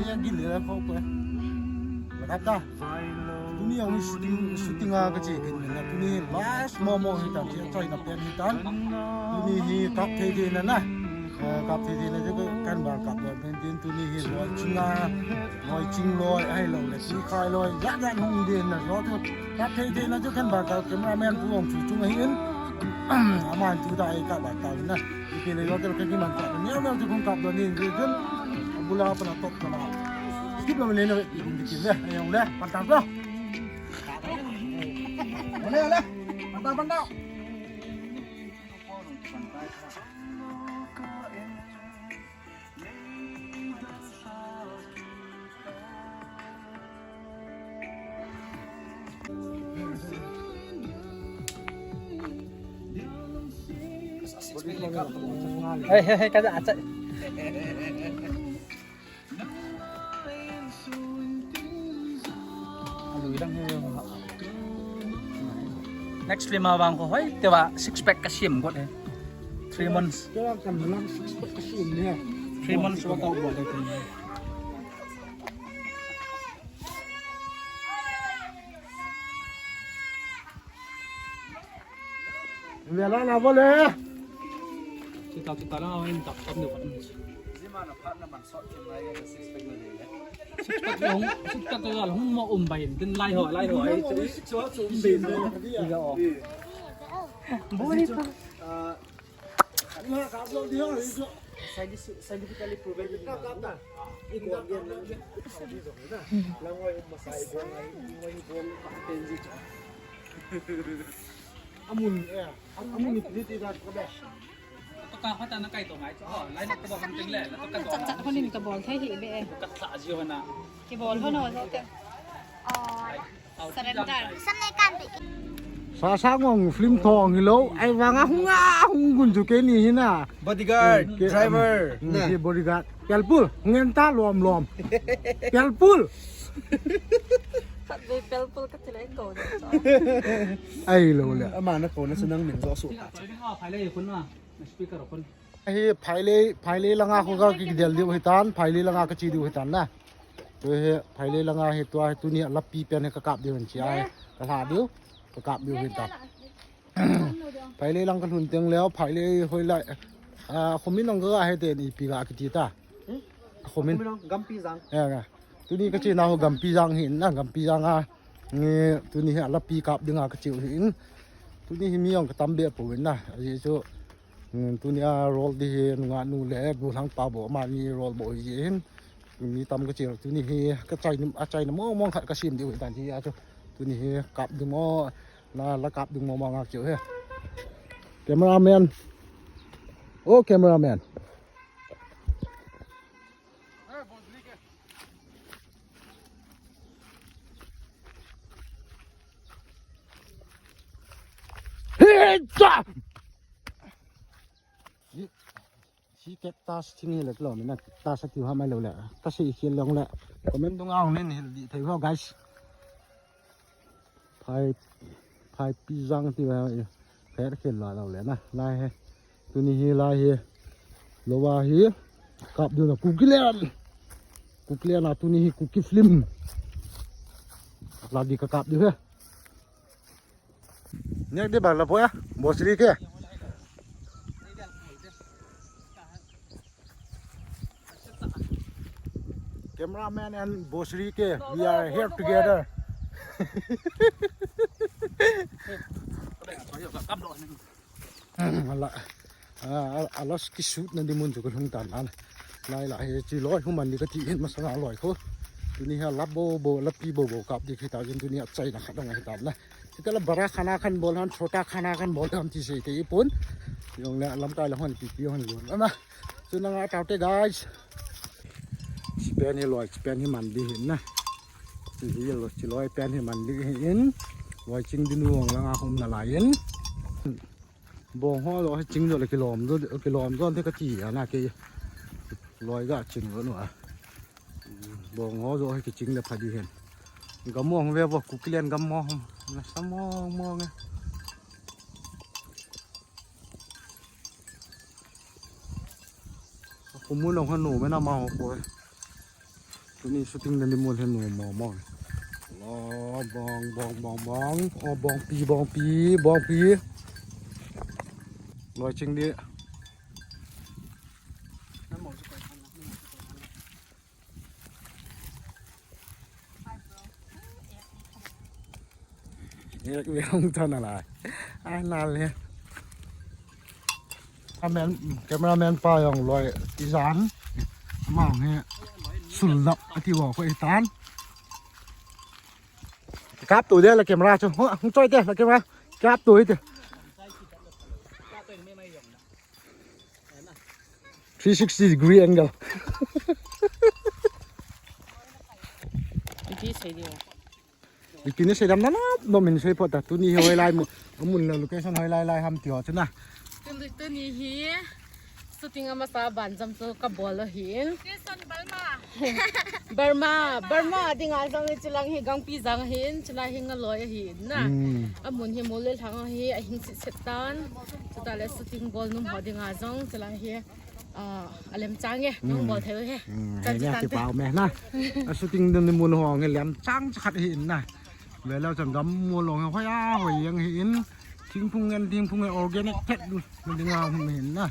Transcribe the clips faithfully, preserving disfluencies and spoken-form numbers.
Yang gil le ko ko. Kap ta. Tuni yang shooting, shooting a kache kin na, tuni last mo mo hitan, achaina pen hitan. Tuni hi kap thei thei na na. Eh, kap thei thei na chu kan bar kap lo pen tin, tuni hi loi ching a, loi ching loi, ahilou le, ti khai loi, ya ya nung din na, lo tu kap thei thei na chu kan bar kap, cameraman pu ong chu chung ahin. Aman chu ta ai kap bar kap na. Ipi le lo te ka kiman kap, neo neo chu kong kap don in, jun. Abula pa na top ka na. Skip lo le no, i kong di le, ayong le, pan tap lo. Ole, ole, pan tap, pan tap. Hei, hei, hei, kada acha. Next film a vang ko hoi, te ba six pack ka siam got he. Three months. Kaya kan lang six pack ka siam niya. Three months workout bol de. Vela na bole. Kita, kita lang ako yung top, top ni Juan. Zima na part naman, so, yung mga yan, six pack na nila. Six pack yung, six pack yung, hung mo umbayin. Din lai ho, lai ho. Ay, six pack yung umbayin. Iya, oh. Buli pa. Ah, scientifically proven. Amun, eh, amun ni titi da ko be. Ka kha ta na kai to ngai cho. Lai na ka ba kan ting le. Ka cha cha ko nin ka bol thei hi be. Ka tha ji ho na. Ki bol ho no jo te. Surrender. Sa sa ngong film thong hilou. Ai vang a hung a hung gun chu keini hi na. Bodyguard, driver. Ki bodyguard. Pelpul, ngen ta lom lom. Pelpul. Khat ve pelpul ka ti lai ko. Ai lo le. Ama na ko na sa nang min jo su. Phai le khun na. Speaker khun. Hi phai le, phai le langa ko ka kidel diu hitan, phai le langa ka chi diu hitan na. Tu hi phai le langa hi tua hi tuni lapi pen hi ka kap diu hin chi ai. Ka la diu, ka kap diu hitan. Phai le lang ka lhun teng leo, phai le hoi lai. A, khomin ong ka he te ni pi ga kiti ta. Khomin. Gampi jang. Ya, ya. Tuni ka chi na ho gampi jang hi na, gampi jang a. Nge, tuni hi lapi kap dinga ka chi u hin. Tuni hi mi ong ka tam be po na. Aji chu, mm, tuni a rol di hi nunga nu le bu hlang pa bo ma ni rol bo hi hin. Mi tam ka chi u. Tuni hi ka chai ni, a chai na mo mo khat ka sim diu hi tan chi a chu. Tuni hi kap ding mo. Na la kap ding mo ma nga keu he. Cameraman. Oh, cameraman. Hey, cha! Si cactus thing hi le kilom in a cactus a tiu ha mai lo le. Ka sei khel long le. Comment dung a hung nin hil di thei ho, guys. Phai, phai pi jang ti ba. Kher khel la lo le na. Lai he. Tuni hi lai he. Lo wa hi. Kap diu na Kuki Land. Kuki Land a tuni hi Kuki film. La di ka kap diu he. Nek de bang la po ya, Bosri ke. Cameraman and Bosri ke, we are here together. Ala. A, a, a last kishoot na di mun chu ka lhung tan an. Lai la he chi loi hu man di ka ti hin masanga loi ko. Tuni hi lap bo bo, lapi bo bo kap di khi ta jin tuni a chai na khat dong hi tan na. Ti ta la bara khana khan bol han, chota khana khan bol han ti se te ipun. Yong la lam kai la hon pi pi hon lun. Ama. Chu na nga tau te guys. Chi pen hi loi, chi pen hi man di hin na. Chi hi loi, chi loi pen hi man di hin. Loi ching di nu ong la nga hum na lai in. Bong ho lo hi ching jo le kilom jo, kilom jo te ka ti a na ke loi ga ching jo no a. Bong ho jo hi kiching le pha di hen. Gam mong ve bo Kuki Land gam mong. Na sa mong mong e. Kumun long hanu me na ma ho ko. Tuni shooting na ni mun hin mo mo mo. Lo, bong, bong, bong, bong. Oh, bong pi, bong pi, bong pi. Loi ching di. Ek ve hung tan ala. Ai, nal he. Amen, cameraman pa jong loi ijan. Ama he sul nap ati wa ko itan. Kap tu de la camera chu. Hung, hung choi de la camera. Kap tu de. Three sixty degree angle. Ipi sei diu. Ipi ni sei dam na na, no min sei phot ta, tuni hi hoilai mu, amun la location hoilai lai ham ti ho chu na. Tuni, tuni hi shooting amasa ban jam chu ka bol ahin. Jason Balma. Burma, Burma dinga jong hi chulang hi Gangpijang ahin, chulai hi Ngaloi ahin na. Hmm. Amun hi mol le lhang hi ahing sit set tan. Chuta le shooting bol nom ho dinga jong chulai hi, ah, alem chang e, nong bol thei u he. Hmm, kan he chu nia tan te. Kipau me na. A shooting ding ni mun ho nge lem chang cha khat hi in na. Ve leu chang gam mol long hoi a hoi jeng hi in. Thingphung ngen thingphung ngen organic thet du. Dinga hum hi in na.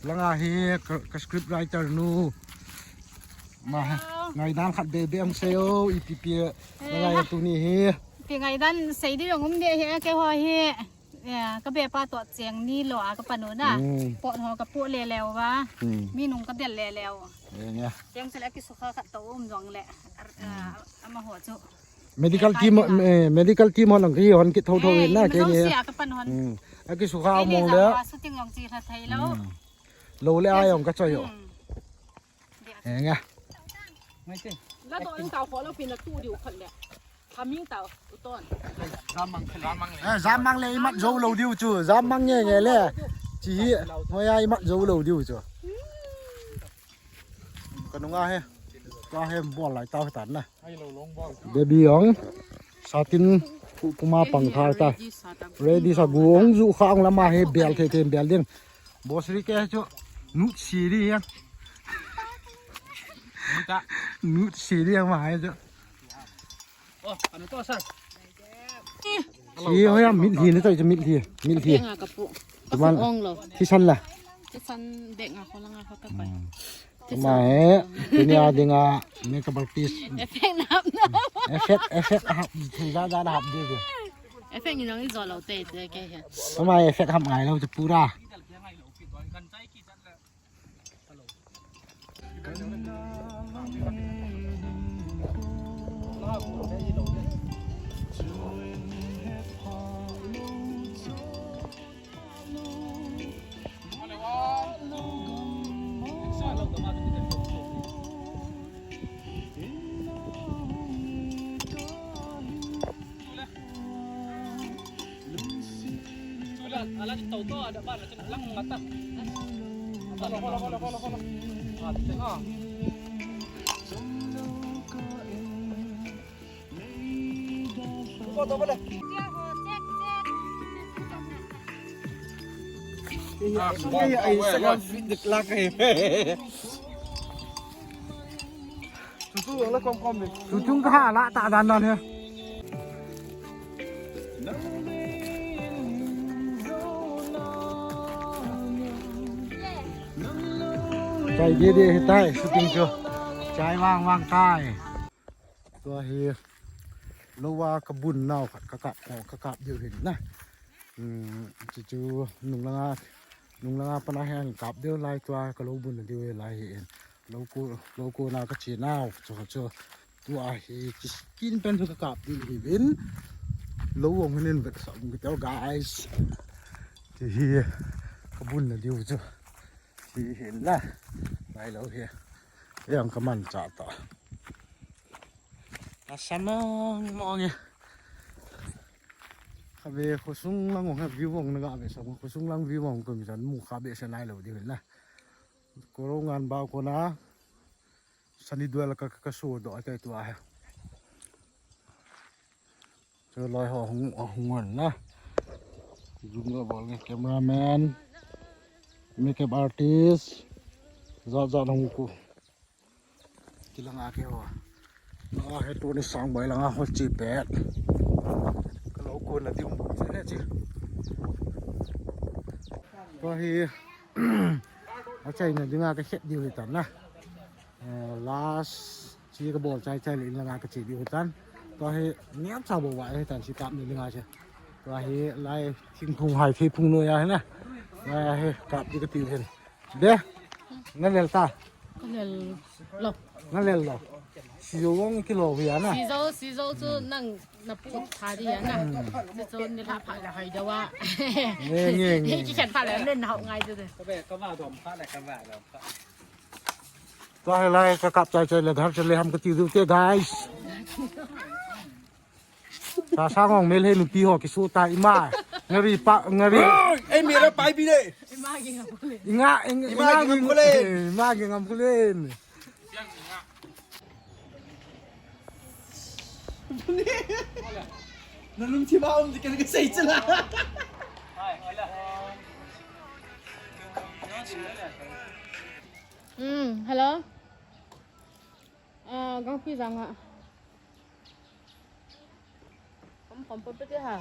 Langa hi ka, ka script writer nu. Ma ha, ngaidan khat be be ang sei o, ipi pi, eh, langa ha. Tuni hi. Pi ngaidan sei di jong um de hi, keiho hi. Eh, ka be pa toh cheng ni lo a ka pan u na. Hmm. Pot ho ka pu le leu va. Hmm. Mi nung ka del le leu. Eh, nia. Cheng se le kisukha khat toh um jong le. Ar-, ah, amaho chu. Medical team, eh, medical team ho lang ki hon ki tho tho na ke ni. Sia ka pan hon. Hmm. A kisukha mo le. Shooting jong chi kha thei lo. Hmm. Lo le a jong ka choi o. Hmm. He nga. La do in tau kho lo pin la tu diu khat le. Thaming tau u ton. Jam mang le. Eh, jam mang le i mat jo lo diu chu. Jam mang nge nge le. Chi hi. Hoya i mat jo lo diu chu. Ka nunga he. Ka he bol lai tau tan na. Baby ong. Satin pu-, puma pang thar ta. Ready sa gu ong ju kha ong lama he bel the the bel ding. Bosri ke chu nut si di yang. Nut ta. Nut si di yang ma hai chu. Oh, ano to, sir? Si ho ya mit hi ni to mit hi. Mit hi. Nga ka pu. Ka pu ong lo. Thi san la. Thi san de nga ko la nga ko ka pai. Hmm. Thi san. Ma he, tuni a dinga makeup artist. Effect na hap na. Effect, effect hap, thi ja ja hap de. Effect ni nang i jo lo te te ke he. Ma effect hap ngai lo te pura. Tutu ka ha la ta dan dan he. Chai de de he tai, shooting chu. Chai vang vang tai. Tua hi lou a ka bun nau khat ka kap, ka kap diu hin na. Hmm, chu chu nung langa, nung langa pana hin kap diu lai tua ka lou bun diu lai hi in. Lou ko, lou ko na ka che nau, chu chu. Tua hi ki skin pen chu ka kap diu hi vin. Lou ong hin vet sa ong tel guys. Ti hi ka bun diu chu. Ti hi la. Lai lou hi. Yang ka man cha ta. Asamang mo nge. Kave khosung lang ong view ong na ga ve sa khosung lang view ong ko mi jan mu kha be sa nai lo di na. Korongan ba ko na. Sani duel ka ka so do ate tu a. Chu loi ho hung, hung on na. Zoom lo bol nge cameraman. Makeup artist. Jat jat hung ku. Kilanga ke ho. Ah, he tuni sang bai langa ho chi pet. Ka lo ko na ti um che ne chi. Ko hi. A chai na dinga ka het diu hi tan na. Eh, last chi ka bol chai chai le in langa ka chi diu hi tan. Ko hi niam cha bo wa hi tan chi kap ni dinga che. Ko hi lai thing phung hai thing phung no ya hi na. Lai hi kap di ka ti hin. De, na lel ta. Ka lel lo. Na lel lo. Sizo wong kilo hi ana. Sizo, sizo chu nang na pu tha di ana. Chu chu ni la pha la hai da wa. Nge, nge, nge. Ni ki khen pha la len na hok ngai chu de. Ka ba, ka ba dom pha la, ka ba dom pha. Tua hi lai ka kap chai chai le dhar chai le ham ka ti du te, guys. Sa sa ngong mel he nupi ho kisu ta ima. Ngari pa, ngari. Ei, mera pai pi le. Ima gi ngam kule. Inga, ing-, Ima gi ngam kule. Ima gi ngam kule. Nalung thi ba um di kan ka sei chala. Hmm, hello. Ah, gang pi jang ha. Kom, kom, put, put, ha.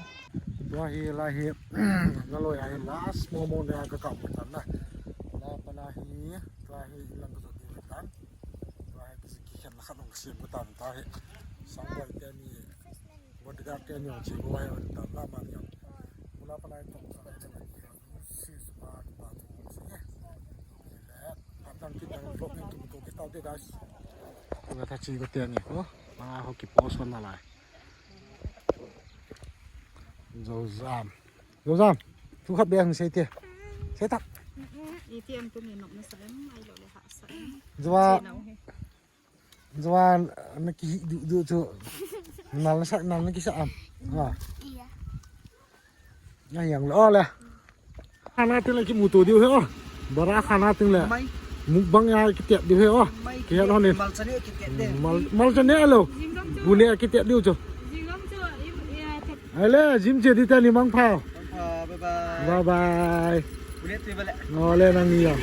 Tua hi, la hi, la loi hi last moment a ka kap tan na. La pa la hi, tua hi ilang ka jot di tan. Tua hi ki, ki khen la khat ong siam ka tan tua hi. Sang bai te ni, bodyguard te ni ong chi ko ai tan la ma ni. Mula pa la hi tong sa la hi. Tang kit tang vlog ni tu tu kita de guys. Tua tha chi ko te ni ko. Ma ho ki post na lai. Zozam. Zozam. Tu khat be ang sei te. Sei tak. Iti ang tu ni nok na sa em ai lo le ha sa em. Zwa. Sei na u he. Juan, na ki du du chu. Nal na sa, nal na ki sa am. Ha. Iya. Na yang lo le. Khana ting le ki mu to diu he o. Bara khana ting le. Mai. Mukbang a ki tep diu he o. Mai. Ki he lo ni. Mal chane ki tep de. Mal, mal chane lo. Bu ne ki tep diu chu. Jingam chu, i, i, a, tep. Ale, jim che di ta ni mang pha. Mang pha, bye bye. Bye bye. Bu ne tu bale. Ole nang ni ya.